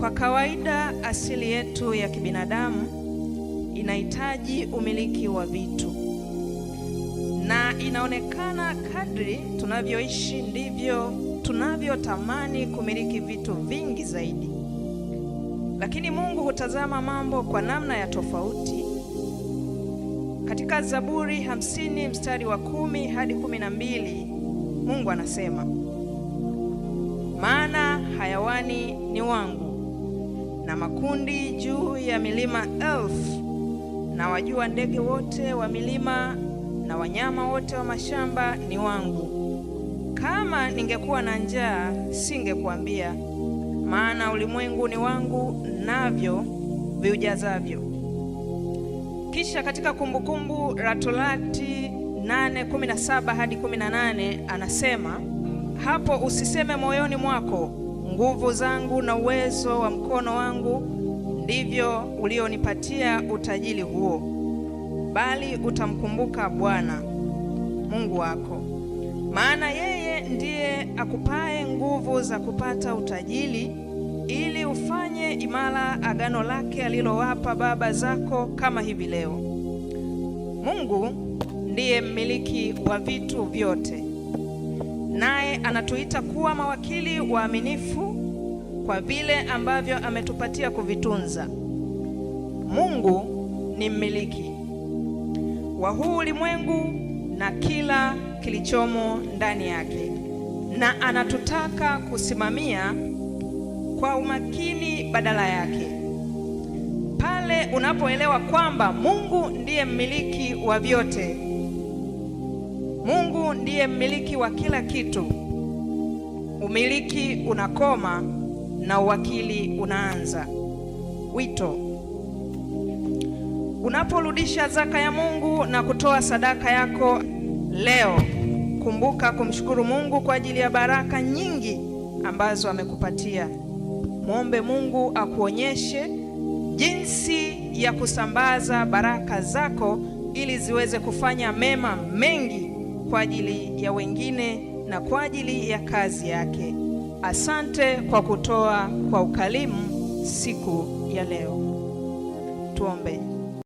Kwa kawaida asili yetu ya kibinadamu inahitaji umiliki wa vitu, na inaonekana kadri tunavyoishi ndivyo tunavyotamani kumiliki vitu vingi zaidi. Lakini Mungu hutazama mambo kwa namna ya tofauti. Katika Zaburi 50 mstari wa 10 hadi 12, Mungu anasema, maana hayawani ni wangu na makundi juu ya milima 1000, na wajua ndege wote wa milima na wanyama wote wa mashamba ni wangu. Kama ningekuwa na njaa singekuambia, maana ulimwengu ni wangu navyo viujazavyo. Kisha katika Kumbukumbu la Torati 8:17 hadi 18 anasema, hapo usiseme moyoni mwako, nguvu zangu na uwezo wa mkono wangu ndivyo ulionipatia utajiri huo, bali utamkumbuka Bwana Mungu wako, maana yeye ndiye akupaye nguvu za kupata utajiri, ili ufanye imara agano lake alilowapa baba zako kama hivi leo. Mungu ndiye mmiliki wa vitu vyote, naye anatuita kuwa mawakili waaminifu kwa vile ambavyo ametupatia kuvitunza. Mungu ni mmiliki wa huu ulimwengu na kila kilichomo ndani yake, na anatutaka kusimamia kwa umakini badala yake. Pale unapoelewa kwamba Mungu ndiye mmiliki wa vyote, Mungu ndiye mmiliki wa kila kitu, umiliki unakoma na uwakili unaanza. Wito: unaporudisha zaka ya Mungu na kutoa sadaka yako leo, kumbuka kumshukuru Mungu kwa ajili ya baraka nyingi ambazo amekupatia. Muombe Mungu akuonyeshe jinsi ya kusambaza baraka zako ili ziweze kufanya mema mengi kwa ajili ya wengine na kwa ajili ya kazi yake. Asante kwa kutoa kwa ukarimu siku ya leo. Tuombe.